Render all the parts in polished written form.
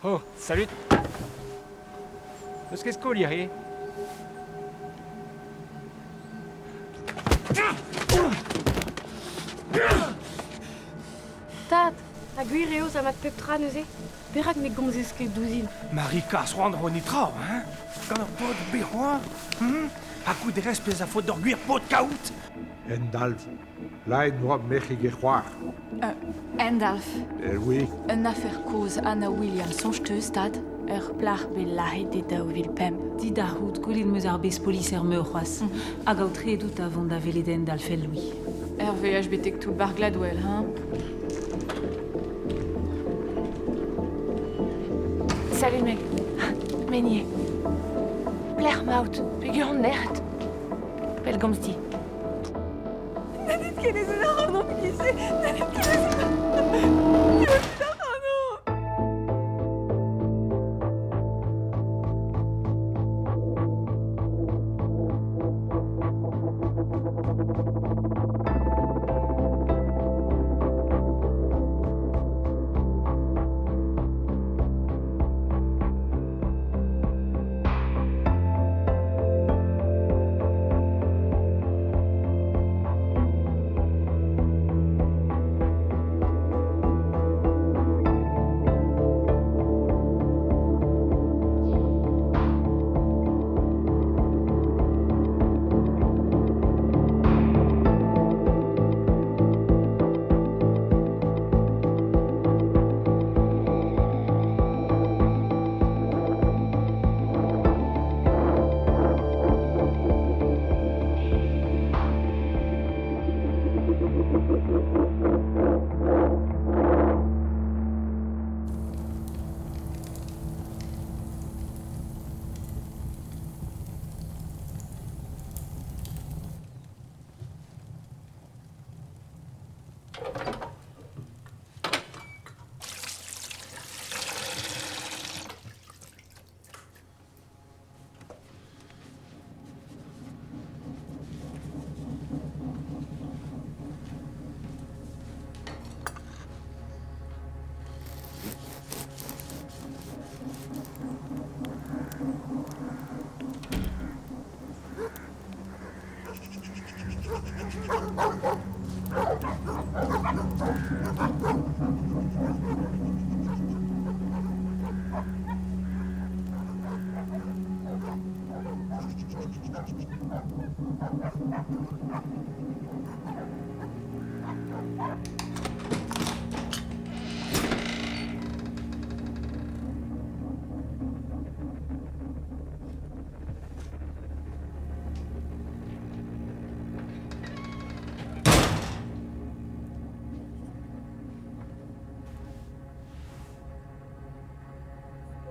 Oh, salut N'eus ket skol hiziv Tad, ha gwir eo samat pep tra neuze? Perak ne gomzez ket ouzhin? Marika, soan ro netra, hein? Gant ur paotr bet c'hoazh, hmm? Ha goût rez pezh a faot d'ur gwir paotr kaout? Endalf. Laet oa merc'hig e c'hoar. Endalf. Eh oui. Un afer kozh Anna Williams, soñj 'teus, tad? Ur plac'h bet lazhet e 2005. Dit da c'hoût, gwelet 'm eus ar bespoliser meur c'hoazh. Hag aotreet out da vont da welet Endalf el Louis. Ur veaj betek toull-bar Gladwell, hein? Salut, Meg. Menier. Plec'h 'maout? Peger on nec'het? Pellgomz dit. N'hallit ket lezel ac'hanomp e-giz-se! N'hallit ket lezel ac'hanomp!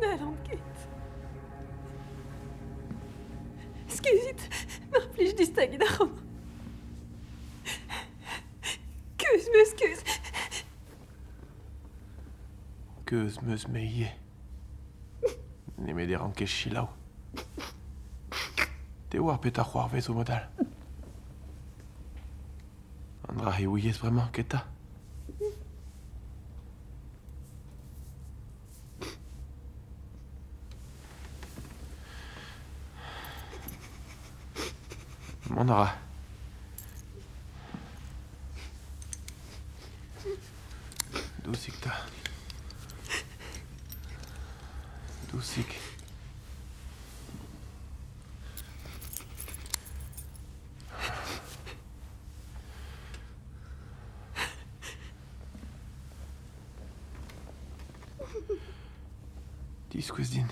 N'hallan ket. Skuzit, mar plij distagit ac'hanon. Keuz 'm eus keuz. Keuz 'm eus me ivez. Nemet e ranke selaou. Te oar petra c'hoarvezo mod-all. An dra e ouiez bremañ, keta? Mont a ra. Dousik 'ta. Dousik. Diskouez din.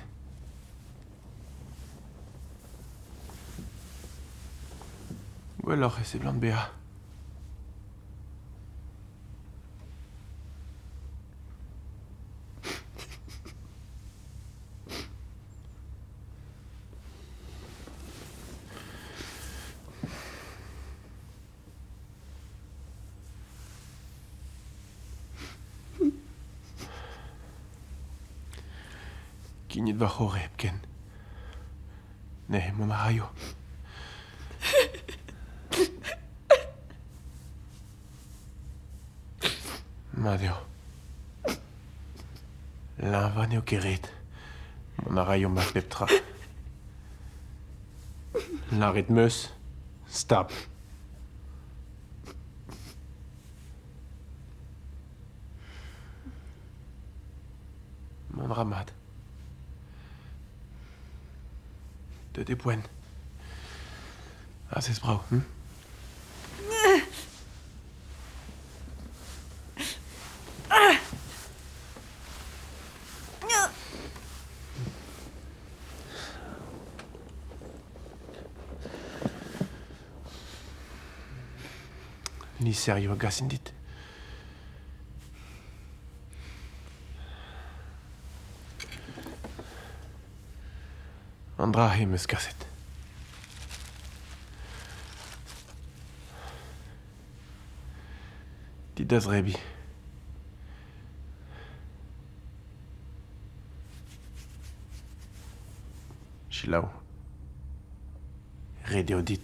Gwelloc'h e seblant bezañ. Kignit va c'horre hepken. Neuze mont a raio. Mat eo. Leñvañ n'eo ket ret. Mont a raio mat pep tra. Lâret 'm eus stap. Mont a ra mat. Deut eo poent. Azez brav, hm? Lizherioù a gasin dit. An dra-se 'm eus kaset. Dit da zebriñ. Selaou. Ret eo dit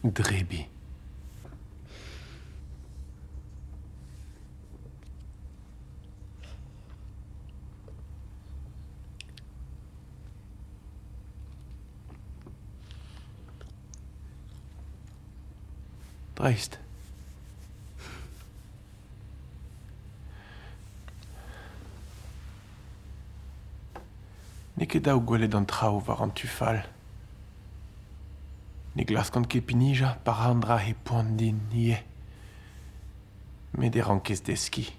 drebiñ. Dreist. N'eo ket dav gwelet an traoù war an tu fall. Ne glaskan ket pinijañ pa ra an dra-se poan din ivez. Met e rankez deskiñ.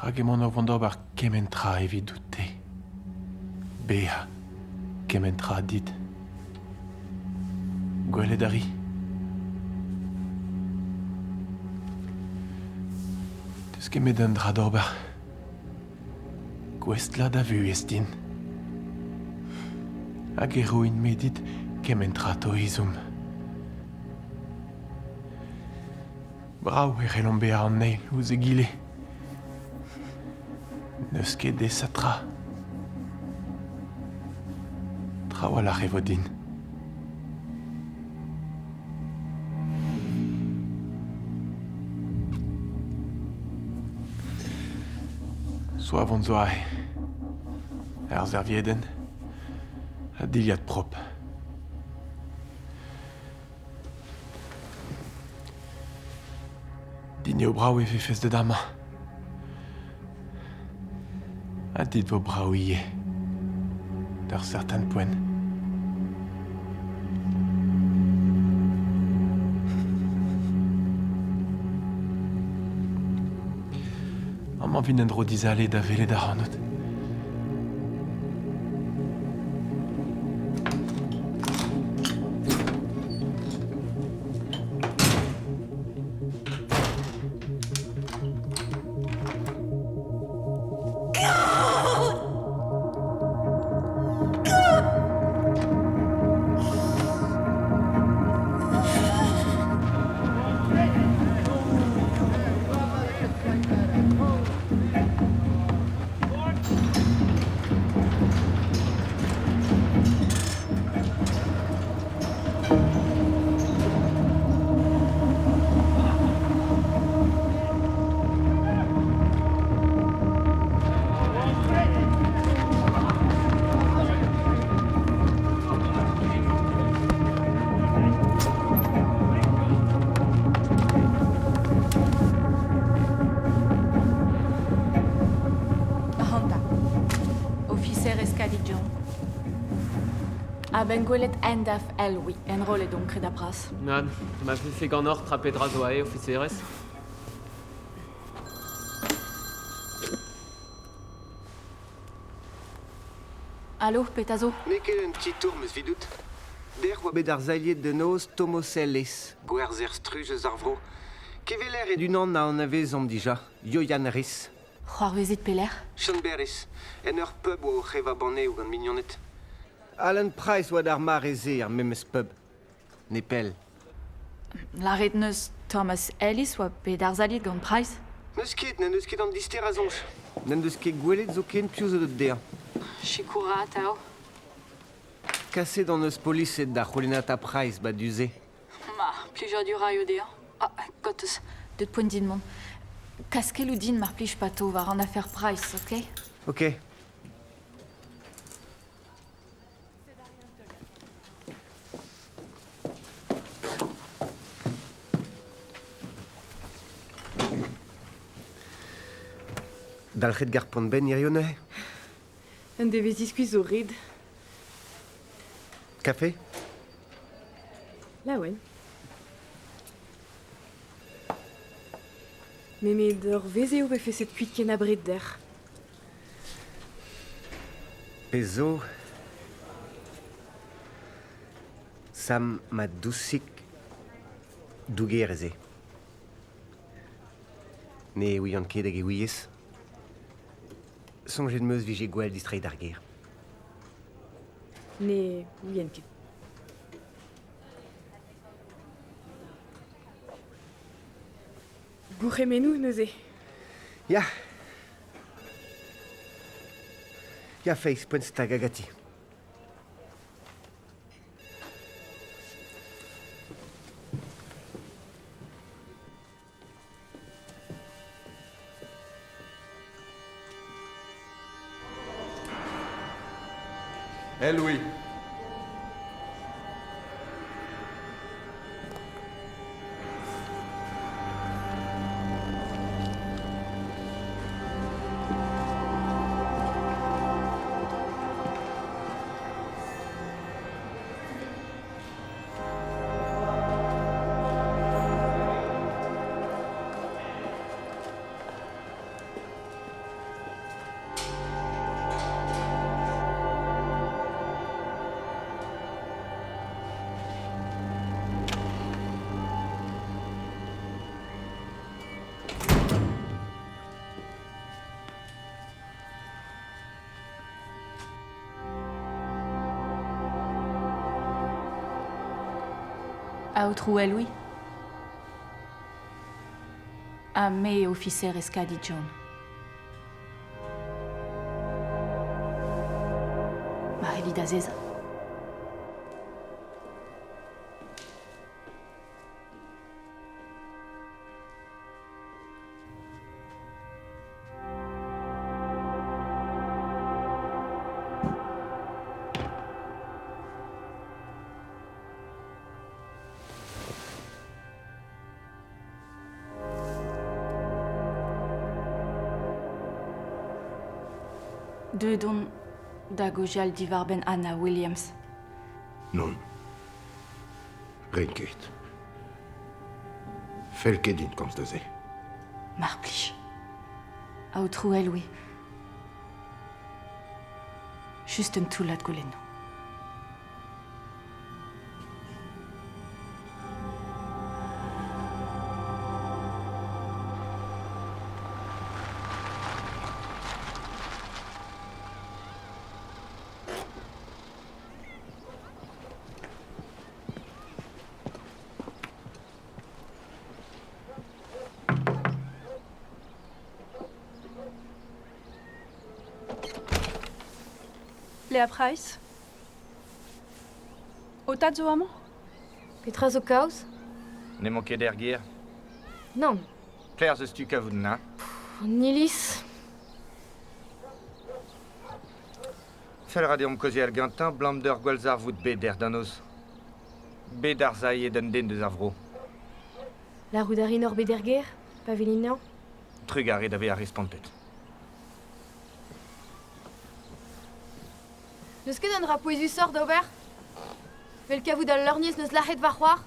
Rak emaon o vont d'ober kement tra evidout-te. Bezañ kement tra dit. Gwelet a ri. Teus ket met un dra d'ober. Gouestlañ da vuhez din. Hag e roin-me dit kement tra 'to ezhomm. Brav e c'hellomp bezañ an eil ouzh egile. N'eus ket aesañ tra. Trawalc'h e vo din. Soavon zo aze. Ar serviedenn ha dilhad prop. Din eo brav e vefes deut amañ. Ha dit vo brav ivez. D'ur certain poent. Amañ 'vin en-dro dizale da welet ac'hanout. Ac'hanta, ofiserez Cadijan. A-benn gwelet Endaf Elwi, enrollet on kredabras. Nann, ma vefe ganeoc'h tra pe dra zo aze, ofiserez. Alo, petra zo? N'eo ket un titour 'm eus 'vidout. Dec'h 'oa bet arsailhet da noz Thomas Ellis, gwerzher struj eus ar vro. Keveler eo d'unan a anavezomp dija, Yoyann Rhys. C'hoarvezit pelec'h? Llanberis, en ur pub 'oa oc'h evañ banneoù gant mignoned. Alan Price 'oa d'ar mare-se er memes pub. Nepell. Lâret 'neus Thomas Ellis 'oa bet arsailhet gant Price. N'eus ket, n'en deus ket an disterañ soñj. N'en deus ket gwelet zoken piv zo deut dezhañ. Sikour a ra atav. Kaset hon eus polised da c'houlennata Price 'ba du-se. Ma, plijadur 'raio dezhañ. Ah, gotez, deut poent din mont. Kas keloù din mar plij Pato war an afer Price, ok? Ok. Dalc'het gar poan-benn hirio neuze? Un devezh diskuizh zo ret. Kafe? Laouen. Nemet ur wezh eo vefe set kuit ken abred dec'h. Pezh zo... Sam ma dousig dougerez eo. Ne ouian ket hag e ouiez. Soñjet 'm eus 'vije gwell distreiñ d'ar gêr. Ne ouien ket. Gourc'hemennoù neuze. Ya. Ya feiz, poent stagañ ganti. Hey Louis. Aotrou Elwy Ha me eo ofiserez Cadi John. Ma c'hellit azezañ. Deuet on da gaozeal diwar-benn Anna Williams. Nann. Ren ket. Fell ket din komz da se. Mar plij. Aotrou Elwy. Just un toullad goulennoù. Léa Price Ho tad zo amañ? Petra zo kaoz? N'emañ ket er gêr. Nann. Perzh eus tu kavout na? An iliz. Fell a ra deomp kaozeal gantañ 'blam d'ur gwallzarvoud bet dec'h da noz. Bet arsailhet un den deus ar vro. Lârout a rin oc'h bet er gêr, pa welin anezhañ. Trugarez da vezañ respontet. N'eus ket un dra pouezusoc'h d'ober? Vel kavout al leurniez n'eus lâret va c'hoar?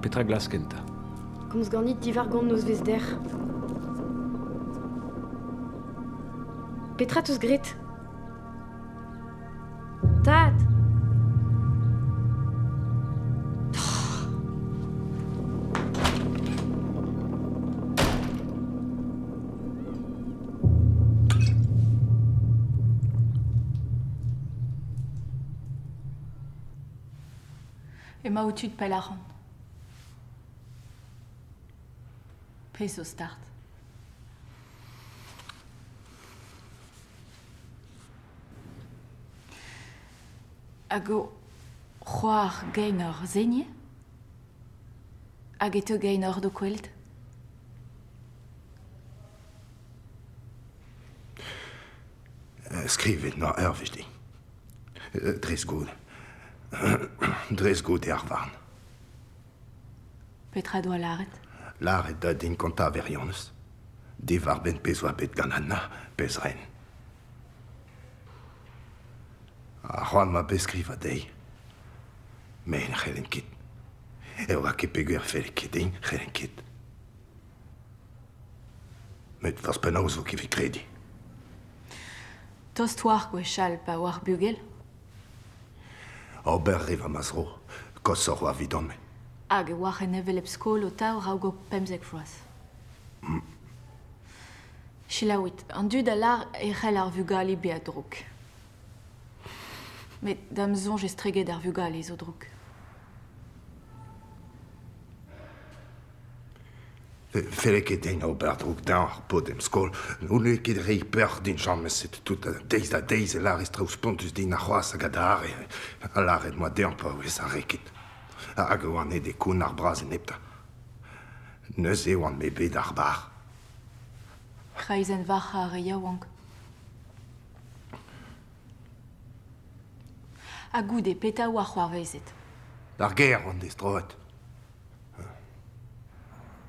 Petra glask enta? Komz ganit diwar gant nozvezh dec'h. Petra 'teus graet? Ema o tud pell ac'hann. Pezh zo start. Hag ho c'hoar gaenoc'h Zenie? Hag e teu gaenoc'h d'ho kwelet? Skrivet 'noa ur wech din. Dres goude. Dres goude ar varn. Petra doa lâret? Lâret da din kontañ wirionez. Diwar-benn pezh oa bet gant Anna, pezh ren. Ha c'hoant 'ma bet skrivañ dezhi. Me ne c'hellen ket. E oa ket peogwir 'felle ket din, c'hellen ket. Met forzh penaos 'vo ket evit krediñ. Tost oac'h gwechall pa oac'h bugel? Ober 'reva ma zro, koshoc'h oa evidon-me. Hag e oac'h en hevelep skol ho-taou 'raok ho 15 vloaz. Selaouit, an dud a lâr e c'hell ar vugale bezañ drouk. Met da'm soñj estreget ar vugale zo drouk. Felle ket din ober droug dezhañ ar paotr em skol. N'houlle ket reiñ peoc'h din james setu tout deiz da deiz e lârez traoù spontus din ha c'hoazh hag adarre ha lâret 'moa dezhañ paouez ar reked. Hag e oan aet e kounnar bras eneptañ. Neuze e oan-me bet ar bar. Kreizenn vac'hañ ar re yaouank. Ha goude, petra oa c'hoarvezet? D'ar gêr oan distroet.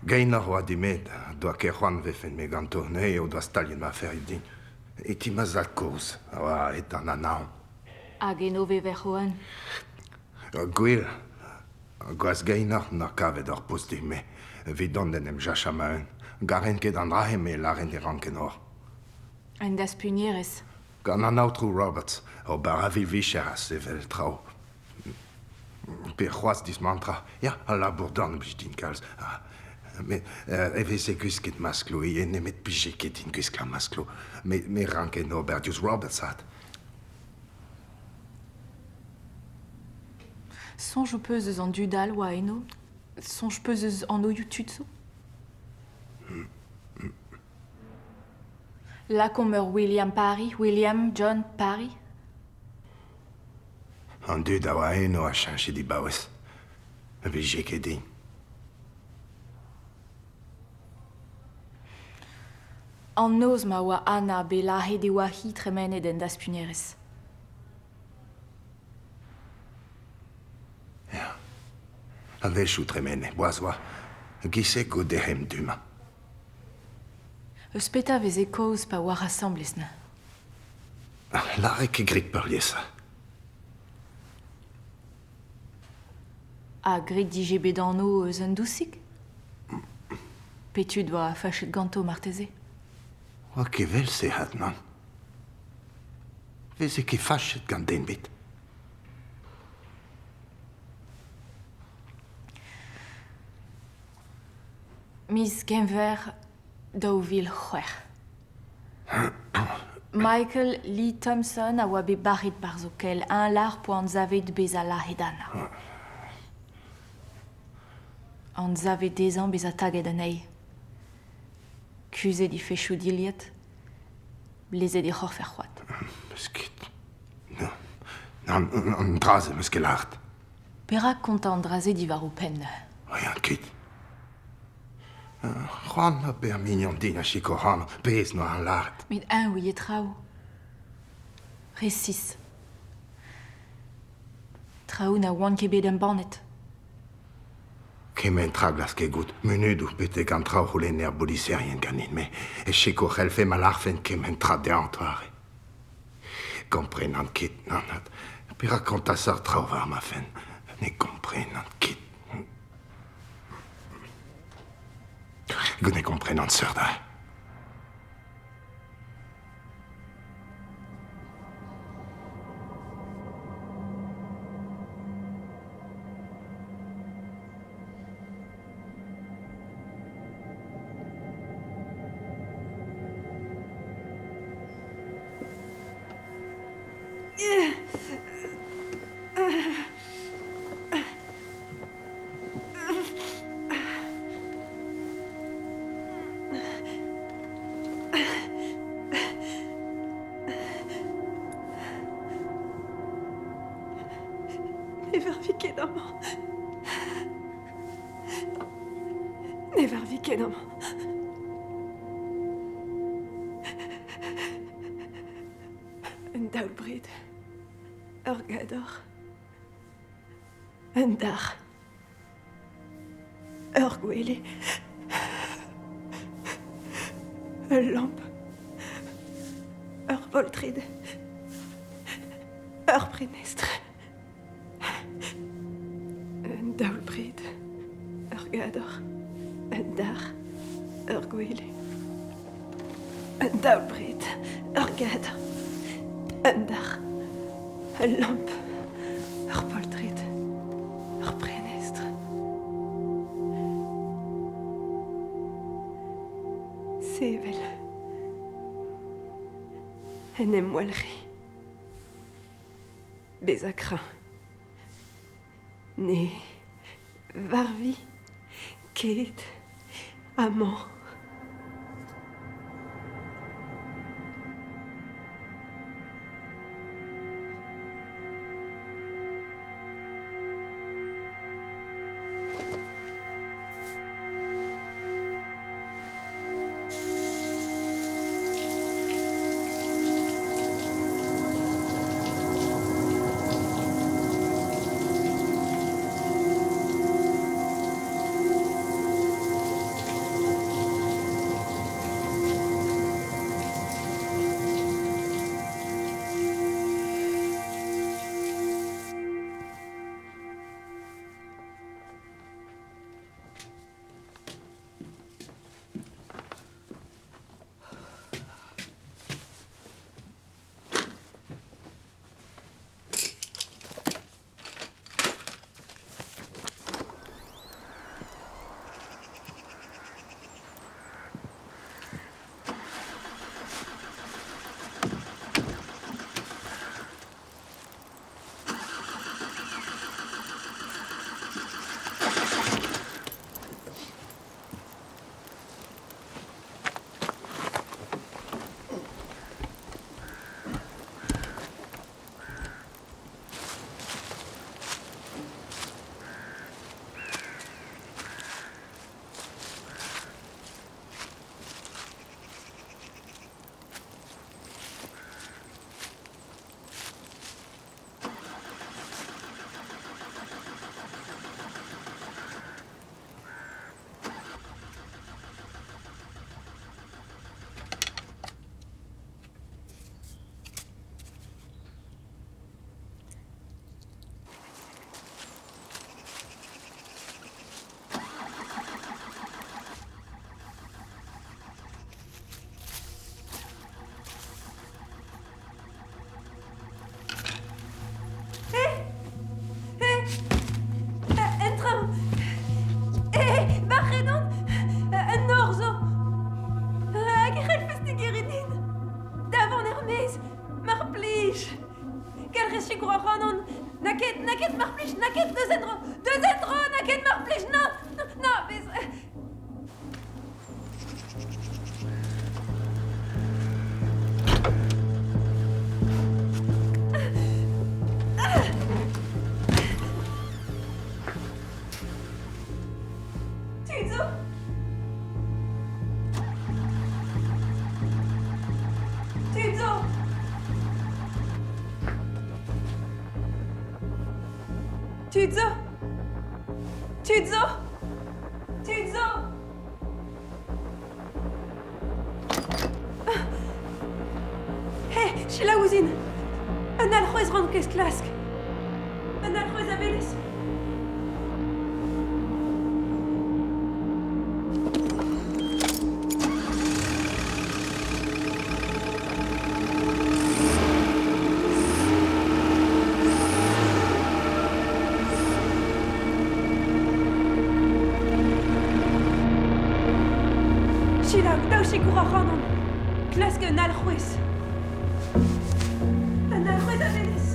Gainoc'h oa dimet, doa ket c'hoant 'vefen-me ganto neuze o doa staliet ma aferioù din. E ti ma zad-kozh a oa aet d'an anaon. Hag eno 'vevec'h o-un? Gwir, gwazh gainoc'h 'noa kavet ur post din-me evit dont d'en em jachañ ma-un. Garen ket an dra-se me 'lâren ne ran ket oc'h. Un daspugnerez. Gant an aotrou Roberts, ober a vil vicher a sevel traoù. Pe c'hoazh dismantrañ. Ya, al labour-dorn a blij din kalz. Met e veze gwisket maskloù ivez, nemet 'blije ket din gwiskañ maskloù. Me ranken ober diouzh Roberts avat. Soñj ho peus eus an dud all oa eno? Soñj 'peus eus anvioù tud zo? Lakaomp ur William Parry, William John Parry. An dud a oa eno a cheñche dibaouez. Ne vije ket din. An noz ma oa Anna bet lazhet e oa-hi tremenet en daspugnerezh. Ya. A-wechoù tremene, boaz oa. Giz-se goude hemp du-mañ. Eus petra 'veze kaoz pa oac'h asambles neuze? Lâret ket grit peurliesañ. Ha graet dije bet anv eus un dousig? Pe tud 'oa fachet ganto marteze? Oa ket 'vel-se 'hat, nann. Veze ket fachet gant den ebet. Miz Genver 2006. Michael Lee Thompson a oa bet barret barzh ho kell eñ lâr poa anzavet bezañ lazhet Anna. Anzavet dezhañ bezañ taget anezhi. Kuzhet he fechoù dilhad, lezet he c'horf er c'hoad. Meus ket. An, an dra-se 'meus ket lâret. Perak kontañ an dra-se diwar ho penn neuze? Rien ket. C'hoant a bezañ mignon din a sikour ac'hanon, pezh 'noa lâret. Met eñ ouie traoù. Resis. Traoù na oant ket bet embannet. Kement tra glaske goût, munudoù betek an traoù c'houlenne ar boliserien ganin-me, e sikour c'hellfe ma lârfen kement tra dezhañ 'toare. Komprenan ket, nann, perak kontañ seurt traoù war ma fenn? Ne gomprenan ket. Ne komprenan seurt all. Ne varvi ket amañ. Ne varvi ket amañ. Un daol-bred. Ur gador. Un dar. Ur gwele. Ul lamp. Ur poltred. Ur prenestr. Un daol-bred. Ur gador. Un dar. Ur gwele. Un daol-bred. Ur gador. Un dar. Ul lamp. Ur poltred. Ur prenestr. Sevel. En em walc'hiñ. Bezañ kreñv. Ne varvi ket amañ. Tud zo! Tud zo! Tud zo! He, selaou ouzhin! Un alc'hwez 'ran ket klask. Un alc'hwez a welez. Selaou, dav sikour ac'hanon. Klask un alc'hwez. Un alc'hwez a welez.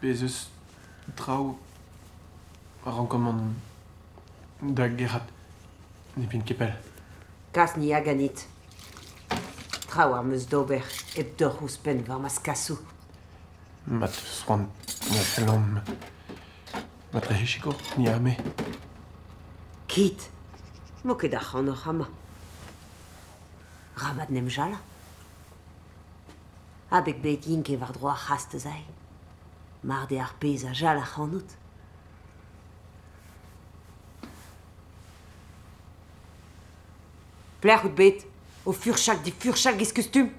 Bez eus traoù a rankan mont da gerc'hat. Ne vin ket pell. Kas ni a ganit. Traoù am eus d'ober hep deoc'h ouzhpenn war ma skasoù. Ma 'teus c'hoant e c'hellomp ma trec'hiñ sikour, ni ha me. Kit, 'mo ket ac'hanoc'h amañ. Rabat 'n em jalañ. Abeg bet int ket war-dro ar c'hast eus aze. Mard eo ar pezh a jal ac'hanout. Pelec'h out bet o furchal difurchal giz kustum?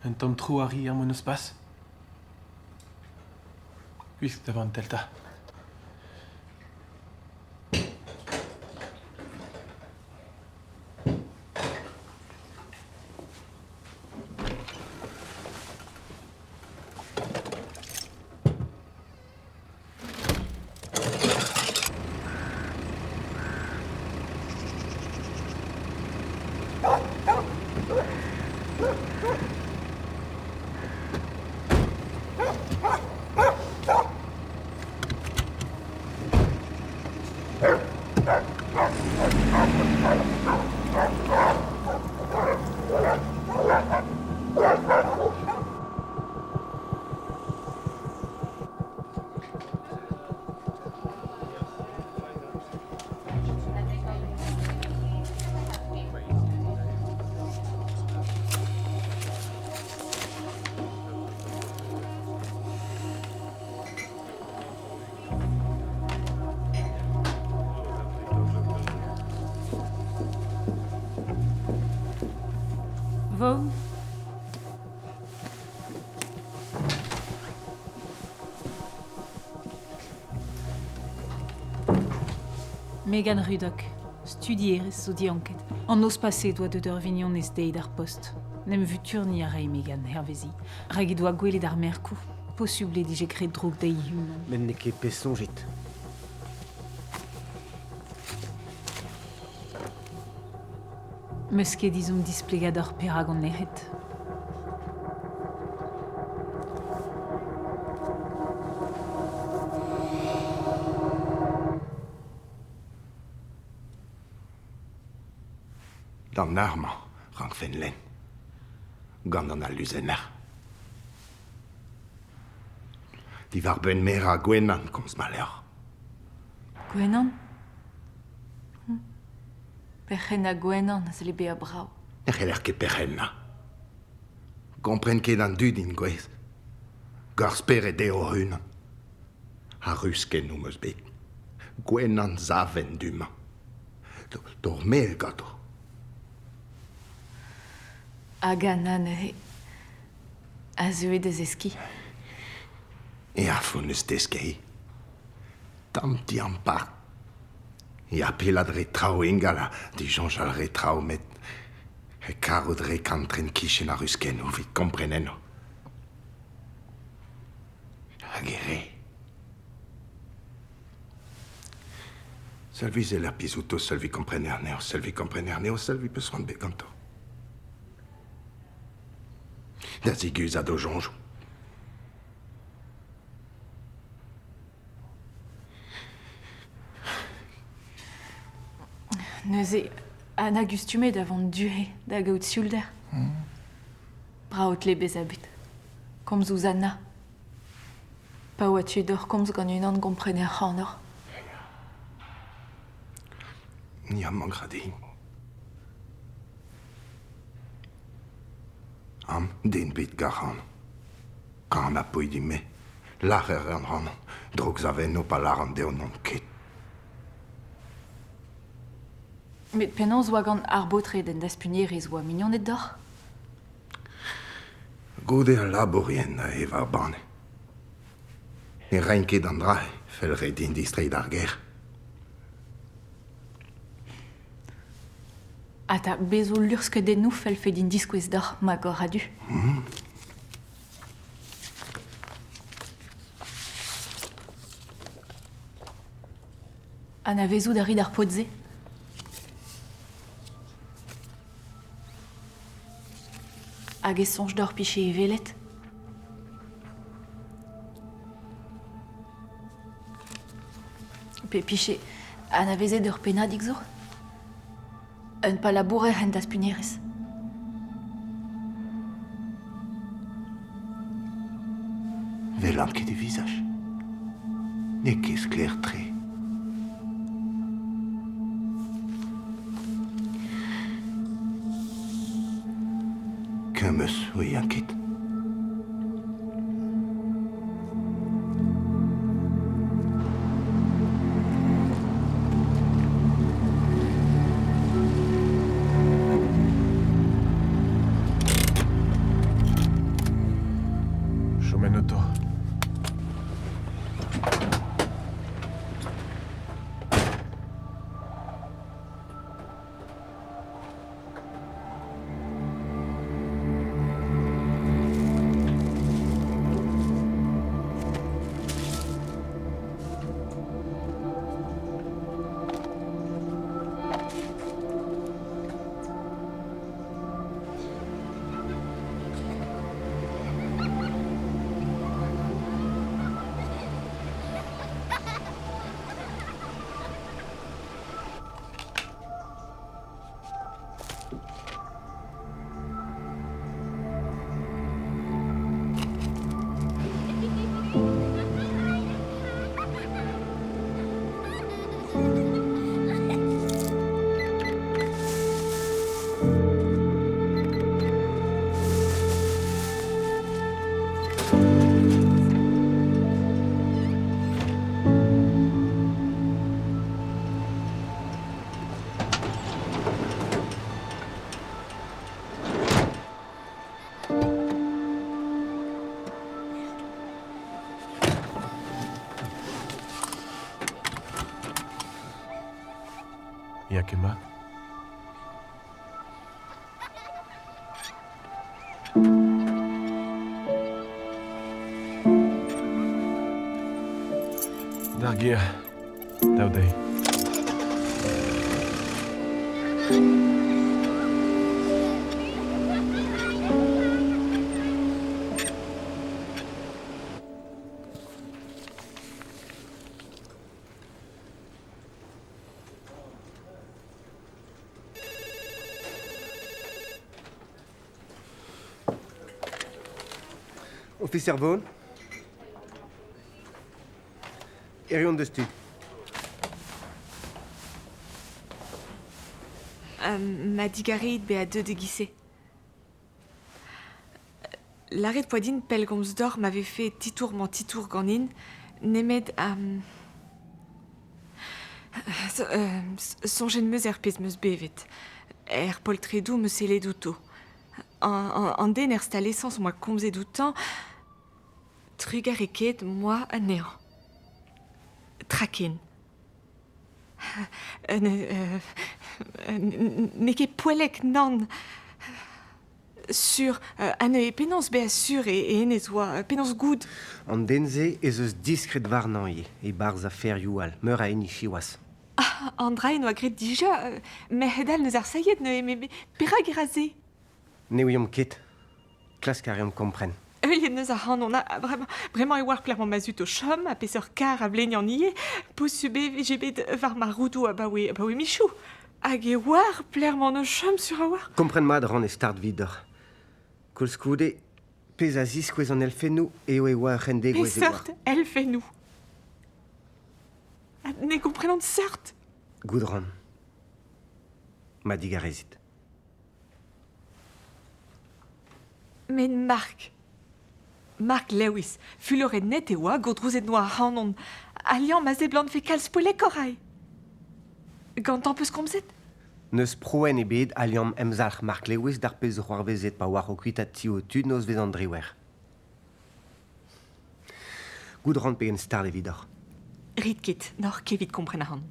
Un tamm tro a ri er monospas. Gwisk da vantell 'ta. Vo. Megan Ruddock, studierez zo dianket. An noz paseet oa deut ur vignonez dezhi d'ar post. N'em vuturniñ a rae Megan, hervezi, rak he doa gwelet ar merkoù. Posubl he dije graet droug dezhi he-unan. Met n'eo ket pezh soñjit. Meus ket ezhomm displegañ deoc'h perak on nec'het. D'an eur-mañ 'rankfen lenn. Gant an aluzenner. Diwar-benn merañ Gwenan komz ma levr. Gwenan? Perc'hennañ Gwenan a zle bezañ brav. Ne c'heller ket perc'hennañ. Kompren ket an dud int gouez. Gant ar spered dezho o-unan. Ar ruskennoù 'm eus bet. Gwenan savenn du-mañ. D'hor mel ganto. Hag Anna neuze a zeue da zeskiñ. Eñ hon eus desket. Tamm diampart. Ya, pellat re traoù ingal ha disoñjal re traoù met karout re kantren kichen ar ruskennoù evit kompren enno. Hag e re. Seul vui zeller pizh outo, seul vui komprener anezho, seul vui komprener anezho, seul vui peus c'hoant bet ganto. Da ziguzhat o soñjoù. Neuze, Anna gustume da vont du-he da gaout sioulder. Brav tle bezañ bet. Komz ouzh Anna. Pa oa tu deoc'h komz gant unan gomprener ac'hanoc'h. Ni amañ gra din. Am den bet garan. Kan ha poe din-me. Lârer an ran. Drouksavennoù pa lâran dezho n'on ket. Met penaos oa gant ar baotred en daspunerezh oa mignoned deoc'h? Goude al labourien a ev ar banne. Ne raint ket an dra, fell re din distreiñ d'ar gêr. Ata, bez zo luc'hskeudennoù fellfe din diskouez deoc'h ma gor a-du. Anavezout a rit ar paotr-se? Hag e soñj deoc'h 'pije e welet? Pe 'pije anavezet ur pennadig zo? Un palabourer en daspunerezh. Welan ket e vizaj. N'eo ket sklaer-tre. Kemm eus ouian ket. Chom en oto. Ya ket mat. D'ar gêr, dav dezhi. Ofiser Vaughan Erru on deus tu. Ma digareit bezañ deuet e-giz-se. Lâret 'poa din pellgomz deoc'h ma vefe titour-mañ-titour ganin, nemet soñjet 'm eus er pezh 'm eus bevet. Er poltredoù 'm eus sellet outo. An den er stal-esañs 'm boa komzet outañ, trugarekaet 'm boa anezhañ. Tra ken. N'eo ket poellek, nann. Sur, ha neuze penaos bezañ sur e hennezh oa, penaos goût? An den-se ez eus diskred warnañ ivez, e-barzh aferioù all, meur a hini siwazh. An dra en doa graet dija, merc'hed all 'neus arsailhet neuze, met perak e ra se? Ne ouiomp ket. Klask a reomp kompren. Heuliet 'neus ac'hanon, ha bremañ, bremañ e oar pelec'h emañ ma zud o chom, ha peseurt karr a vlenian ivez. Posubl e vije bet war ma roudoù abaoe, abaoe michoù. Hag e oar pelec'h emaon o chom sur a-walc'h. Kompren mat a ran e start 'vidoc'h. Koulskoude, pezh a ziskouez an elfennoù eo e oa ur c'hendegouezh e oa. Peseurt elfennoù? Ha ne gomprenan seurt. Goût 'ran. Ma digarezit. Met Mark, Mark Lewis, fuloret net e oa, gourdrouzet 'noa ac'hanon. Aliañ ma seblantfe kalz poellekoc'h aze. Gantañ 'peus komzet? N'eus prouenn ebet a liamm emzalc'h Mark Lewis d'ar pezh zo c'hoarvezet pa oar o kuitaat ti ho tud nozvezh an driwec'h. Goût 'ran pegen start evidoc'h. Rit ket, n'oc'h ket evit kompren ac'hann.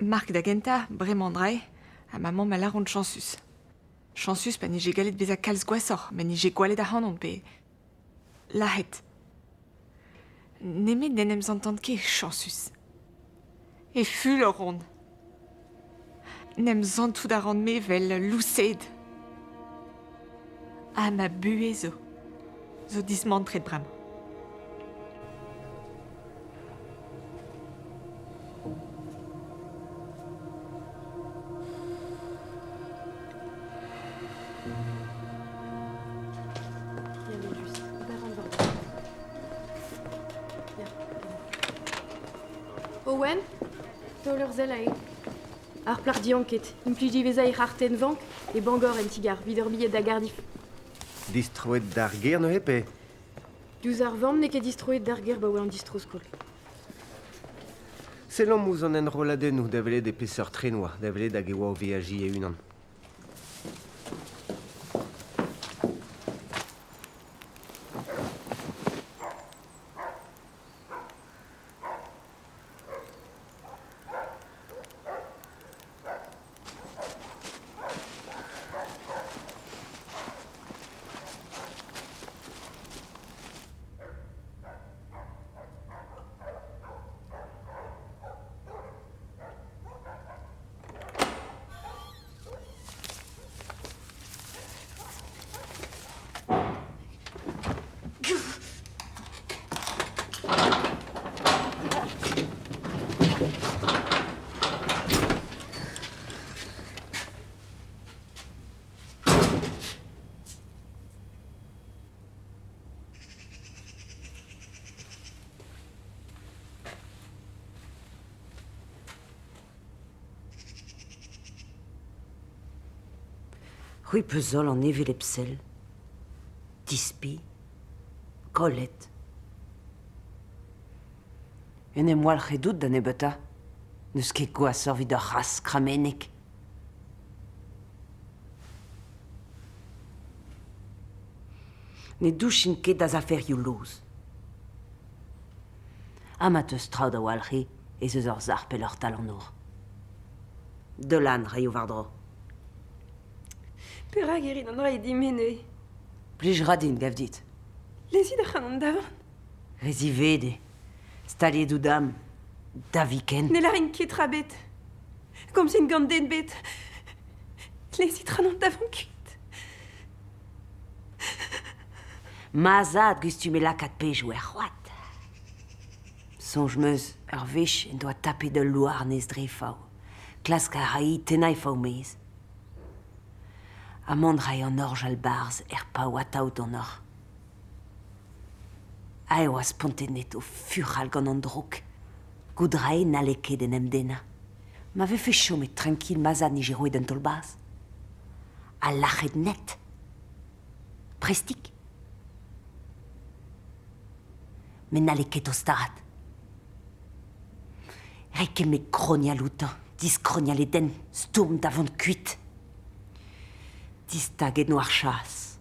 Mark da gentañ, bremañ drae, ha ma mamm a lâr on chañsus. Chañsus pa 'nije gallet bezañ kalz gwashoc'h, ma 'nije gwallet ac'hanon pe lazhet. Nemet n'en em santan ket chañsus. E fulor on. 'N em santout a ran-me 'vel loused. Ha ma buhez zo zo dismantret bremañ. Owen, taol ur sell aze. Ar plac'h dianket, implij diwezhañ he c'hartenn vank e Bangor en ti-gar evit ur bilhed da Gardiff. Distroet d'ar gêr neuze pe? Diouzh ar vamm n'eo ket distroet d'ar gêr 'baoe an distro-skol. Sellomp ouzh an enrolladennoù da welet e peseurt tren oa, da welet hag e oa o veajiñ e-unan. C'hwi 'peus holl an hevelep sell. Dispi. Kollet. En em walc'het out da nebeutañ. N'eus ket gwashoc'h evit ur c'hazh kramennek. Ne douchin ket da'z aferioù lous. Ha ma 'teus traoù da walc'hiñ ez eus ur sac'h pelloc'h 'tal an nor. Dolan 'raio war-dro. Perak e rit an dra din-me neuze? Plij 'ra din, gav dit. Lezit ac'hanon da vont. Re ziwezhat eo. Staliet out dam. Da viken. Ne lârin ket tra ebet. Komzin gant den ebet. Lezit ac'hanon da vont kuit. Ma zad 'gustume lakaat pezhioù er c'hoad. Soñj 'm eus ur wech en doa tapet ul louarnez dre fav. Klask a ray tennañ e fav-maez. Ha mont 'ray an orjal 'barzh er pav atav donoc'h. Aet e oa spontet o furchal gant an droug. Goût 'rae n'halle ket en em dennañ. Ma vefe chomet trankil ma zad 'nije roet un taol-bazh. Ha lâret net. Prestik. Met n'halle ket tostaat. Ret ket me krognal outañ, diskrognal e denn, stourm da vont kuit. Distaget 'noa ar chas.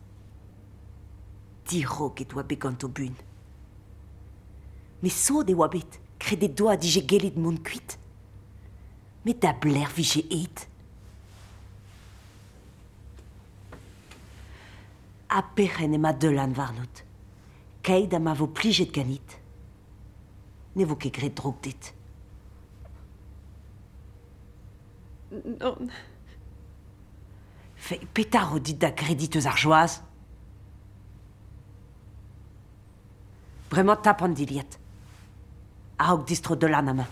Diroget oa bet ganto buan. Met sot e oa bet, kredet 'doa 'dije gellet mont kuit. Met da belec'h 'vije aet? Ha perc'henn emañ Deulan warnout. Keit ha ma vo plijet ganit. Ne vo ket graet droug dit. Nann. Fe, petra ro dit da grediñ eus ar joaz? Bremañ tap an dilhad. A-raok distro Deulan amañ.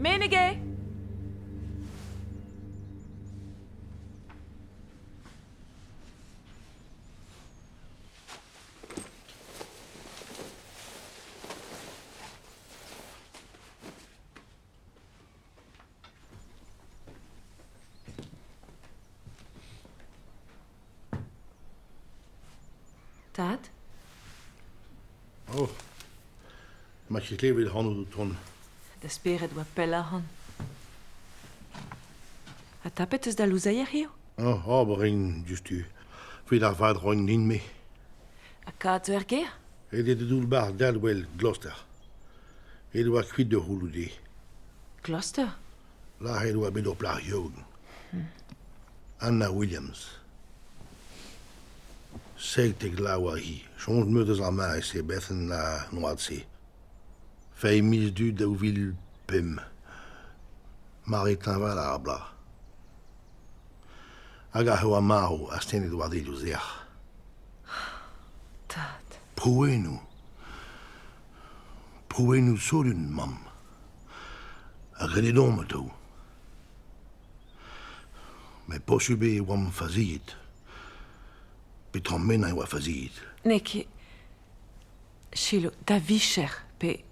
Menege! Tad? Oh. Ma ket klevet ac'hanout o tont. Da spered oa pell ac'hann. Ha tapet eus da louzeier hiziv? Oh, ober rin diouzhtu. Evit ar vad roin din-me. Ha kad zo er gêr? Aet eo da doull-bac'h Dalwell, Gloucester. Aet oa kuit da c'houloù-deiz. Gloucester? Lazhet oa bet ur plac'h yaouank. Anna Williams. 17 vloaz oa hi. Soñj 'm eus eus ar mare-se, Bethan an oad-se. Fin miz Du 2005. Mare teñval ar bloaz. Hag ac'h oa marv astennet war delioù sec'h. Tad. Prouennoù. Prouennoù solut, mamm. Ha graet omp atav. Met posubl eo e oamp faziet. Petra mennañ e oa faziet. N'eo ket... Selaou, da vicher, pe...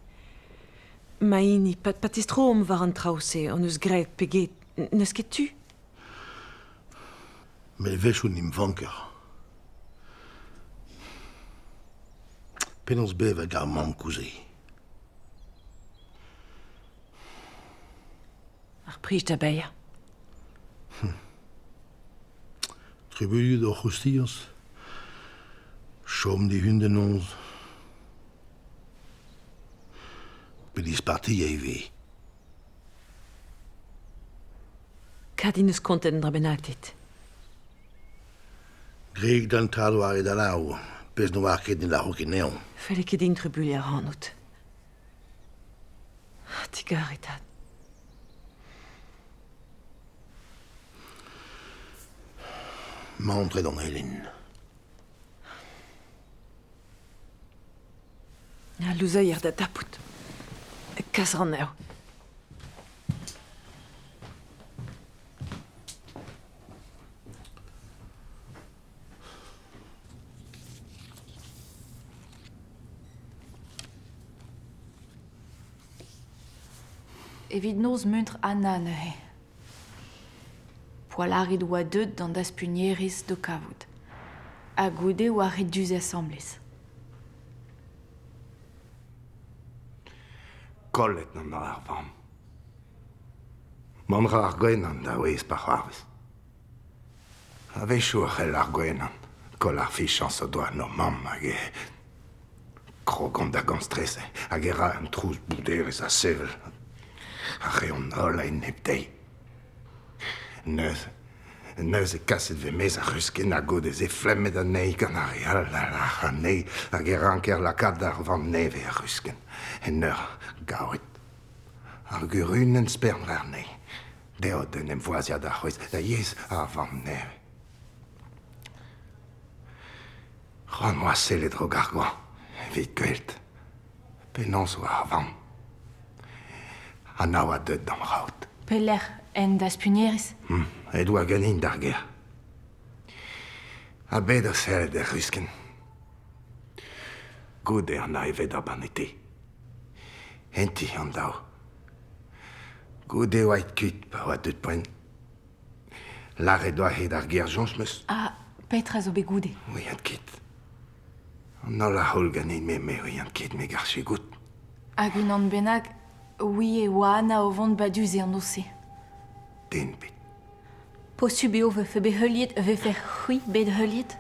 Ma hini, pa, pa tistroomp war an traoù-se hon eus graet pe get, n'eus ket tu. Met a-wechoù n'em vanker. Penaos bevañ gant ar mankoù-se? Ar prij da baeañ. Trubuilhoù d'hor c'houstiañs. Chom dihun da noz. Pe dispartiañ ivez. Kad int eus kontet un dra bennak dit. Greg d'an tad war e dalav, pezh ne oar ket ne lâro ket anezhañ. Felle ket din trubuilhañ ac'hanout. Digarez, tad. Mantret on Helen. Al louzeier da dapout. Kas 'ran anezho. Evit noz muntr Anna neuze. Poa lâret oa deuet d'an daspugnerez d'ho kavout. Ha goude oa ret du-se asambles. Kollet an ar vamm. Mont 'ra ar gwenan da wezh pa c'hoarvez. A-wechoù e c'hell ar gwenan koll ar fichañs o doa en o mamm hag e krogont da gañstrese hag e ra un trouz bouderezh ha sevel a reont holl a-enep dezhi. Neuze, neuze kaset 'vez maez ar ruskenn ha goude-se flemmet anezhi gant ar re all a lâr anezhi hag e ranker lakaat ar vamm nevez er ruskenn en ur gaouet ar gurunenn spern warnezhi. Dezho d'en em voaziañ da c'hwezh da yezh ar vamm nevez. C'hoant 'moa sellet raok ar goañv evit gwelet penaos oa ar vamm. Ha na oa deuet d'am c'haout. Pelec'h en daspugnerez? Aet oa ganin d'ar gêr. Ha bet o sellet er ruskenn. Goude an evet ar banne te. Enti an daou. Goude oa aet kuit pa oa deuet poent. Lâret doa hed ar ger soñj 'm eus. Ha petra zo bet goude? Ouian ket. An holl a c'houl ganin-me, me ouian ket, me garfe goût. Hag unan bennak ouie oa Anna o vont badus an noz-se. Den bet. Posubl eo vefe bet heuliet, vefe c'hwi bet heuliet?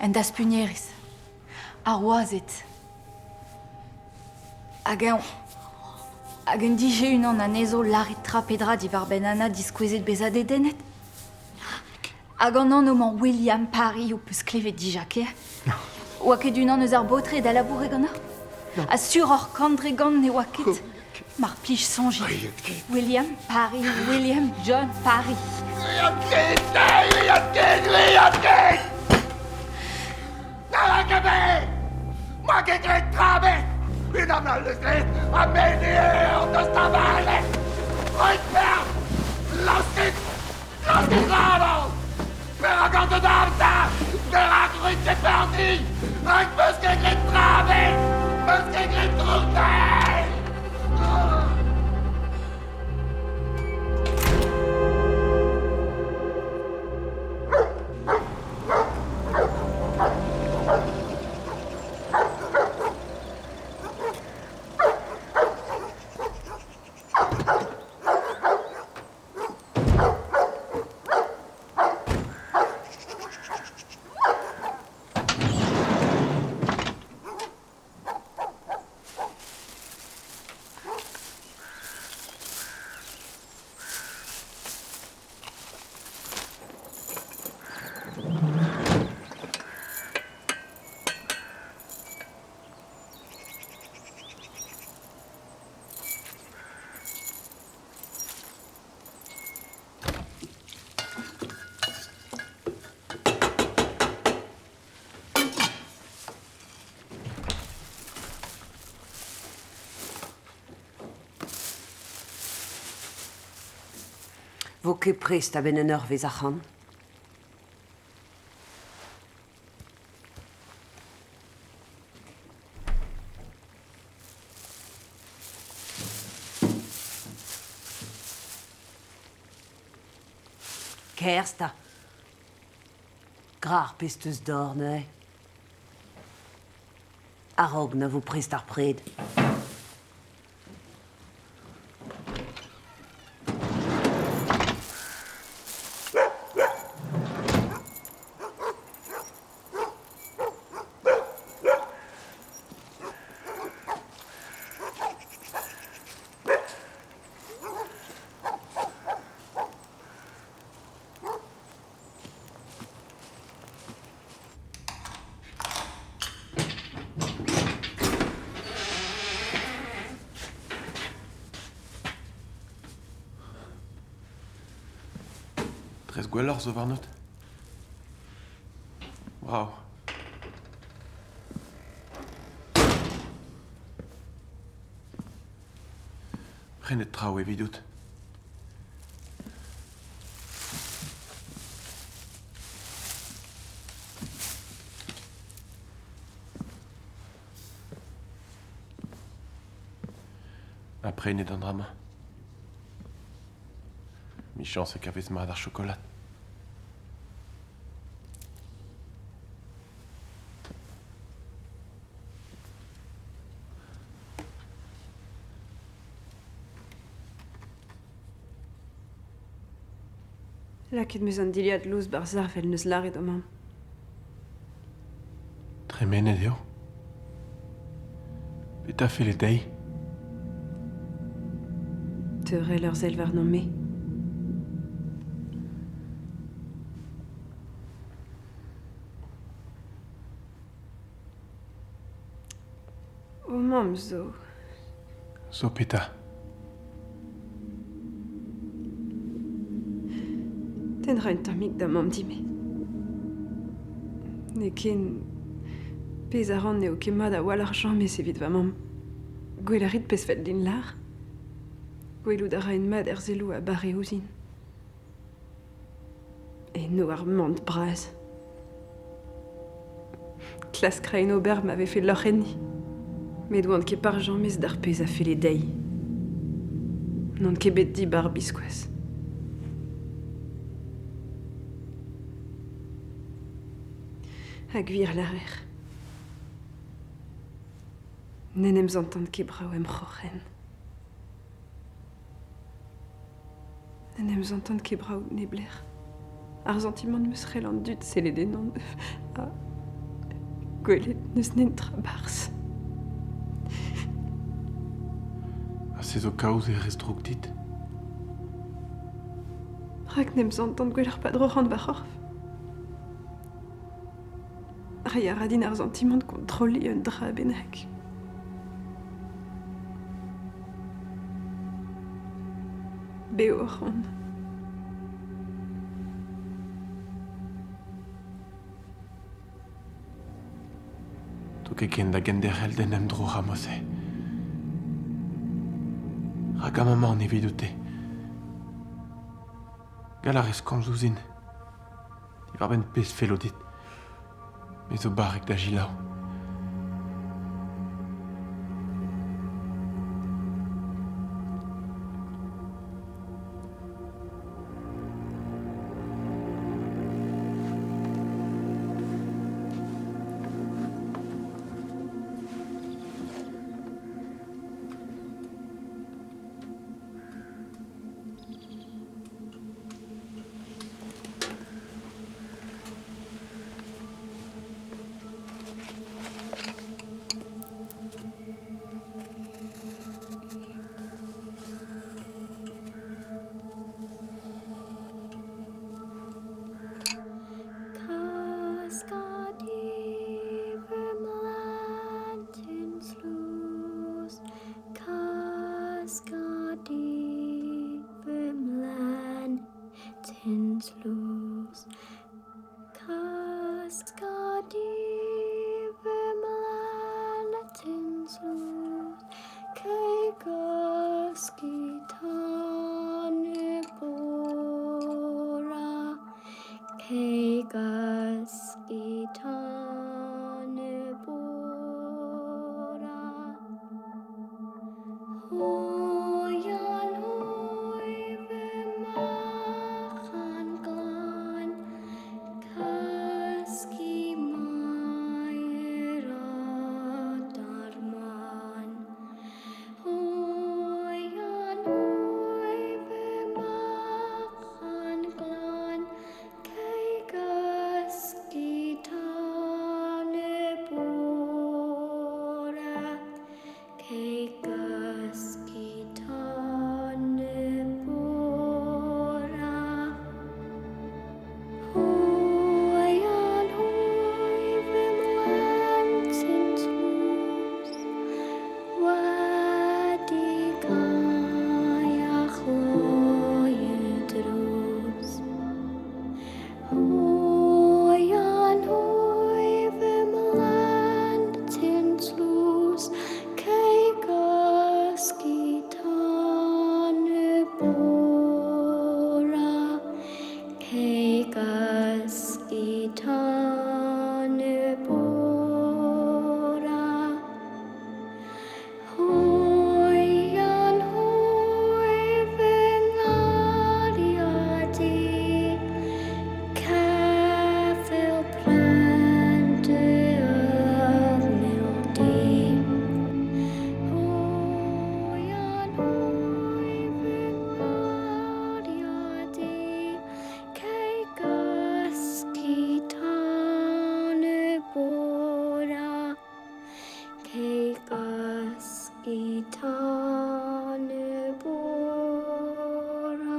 En daspugnerez. Ar wazed. Hag eñ... Hag en dije unan anezho lâret tra pe dra diwar-benn Anna diskouezet bezañ dedennet? Hag an anv-mañ William Parry ho peus klevet dija, ker? Oa ket unan eus ar baotred a laboure ganeoc'h? Ha suroc'h kant dre gant ne oa ket? Mar plij soñjit. William Parry, William John Parry. William ket, William ket, William ket! Na ket bet! Ma ket graet tra ebet! Unan all eus graet ha me eo deus tamallet! Roit peoc'h! Laoskit! Laoskit ac'hanon! Perak an deus amzer? Perak roit ket peoc'h din? Rak 'meus ket graet tra ebet! 'Meus ket graet droug dezhi! Vo ket prest a-benn un eurvezh ac'hann. Kerzh 'ta. Gra ar pezh 'teus d'or neuze. A-raok na vo prest ar pred. Tres gwelloc'h zo warnout. Brav. Prenet traoù evidout. Ha prenet an dra-mañ. Michañs e kavez mat ar chokolad. Lakaet 'm eus an dilhad lous 'barzh ar 'vel 'neus lâret ho mamm. Tremenet eo. Petra felle dezhi? Teurel ur sell warnon-me. Ho mamm zo. Zo petra? Tenn 'ra un tammig da mamm din-me. N'eo ken pezh a ran n'eo ket mat a-walc'h james evit va mamm. Gwell a rit pezh 'fell din lâr. Gwelout a raen mat er selloù a bare ouzhin. Eno ar mant bras. Klask 'raen ober ma vefe lorc'h enni. Met oan ket par james d'ar pezh a felle dezhi. N'on ket bet dibar biskoazh. Ha gwir 'lârer. N'en em santan ket brav em c'hroc'hen. N'en em santan ket brav neblec'h. Ar santimant 'm eus c'hell an dud sellet ennon ha gwelet n'eus netra 'barzh. Ha se zo kaoz e rez droug dit? Rak n'em santan gwelloc'h pa droc'han va c'horf. Reiñ a ra din ar santimant kontrolliñ un dra bennak. Bev oc'h on. To ket ken da genderc'hel d'en em droc'hañ mod-se. Rak amañ evidout-te. Gall a rez komz ouzhin. Diwar-benn pezh 'fello dit. Me zo barrek da selaou. Cei gysgu tan y bora. Hwyan hwy fy machan glân, cysgu mae'r adar mân. Hwyan hwy fy machan glân, cei gysgu tan y bora. Cei gysgu tan y bora. Hwyan hwy fy mhlentyn tlws, wedi cau a chloi y drws. Hwyan hwy fy mhlentyn tlws, cei gysgu tan y bora. Cei gysgu tan y bora. Hwyan hwy fy nghariad i, ceffyl pren dy ymyl di. Hwyan hwy fy nghariad i, cei gysgu tan y bora. Cei gysgu tan y bora.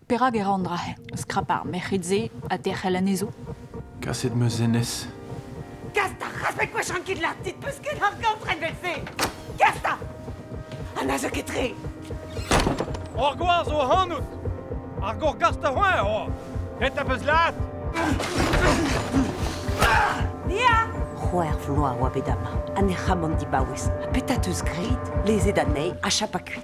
Perak e ran dra, skrap ar merc'hed-se ha derc'hel anezho. Kaset meus hennezh. Kasta, raspet gwech an ket l'artit peus ket ar gantren vel-se. Kasta! An a zo ket tre. Ar gwaz o hanout. Ar gor gast a c'hoant, o. Et a peus lat. Nia! C'hwec'h vloaz oa bet amañ, an e c'hamant dibaouez. Ha petra teus graet, lezet anezhi ha chapa kuit.